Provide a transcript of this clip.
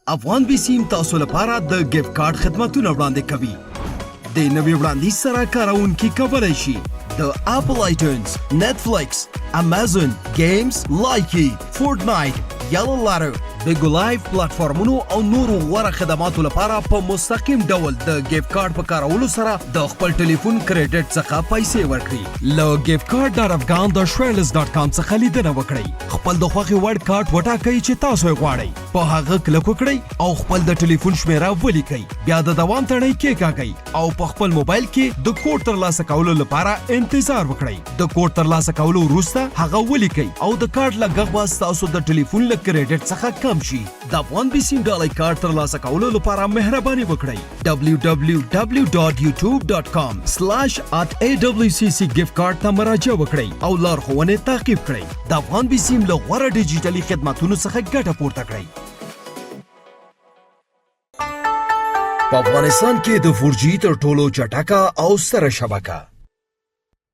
افغان بیسیم تاسو لپاره د ګیفټ کارت خدمتونه وړاندې کوي. د نوي وړاندیز سره کاروونکي کولی شي د اپل آیټونز، نتفلیکس، امیزون، گیمز، لایکی، فورټنایټ، یلو لارو، بیګو لایف پلټفارمونو او نورو غوره خدماتو لپاره په مستقیم ډول د ګیفټ کارت په کارولو سره د خپل ټلیفون کریډټ څخه پیسې ورکړي. له giftcard.afghan-wireless.com څخه لیدنه وکړئ. خپل د خوښې وړ کارت وټاکئ چې تاسو یې غواړئ، په هغه کلک وکړئ او خپل د ټلیفون شمیره ولیکئ. بیا د دوام تڼۍ کېکاږئ او په خپل موبایل کې د کوډ ترلاسه کولو لپاره انتظار وکړئ. د کوډ ترلاسه کولو وروسته هغه ولیکئ او د کارت لګښت به ستاسو د ټلیفون له کریډټ څخه کم شي. د افغان بیسیم ډالۍ کارت ترلاسه کولو لپاره مهرباني وکړئ www.youtube.com/@awccgiftcard ته مراجعه وکړئ او لارښوونې تعقیب کړئ. د افغان بیسیم له غوره ډیجیټلي خدمتونو څخه ګټه پورته کړئ. په افغانستان کې د 4G تر ټولو چټکه او ستره شبکه،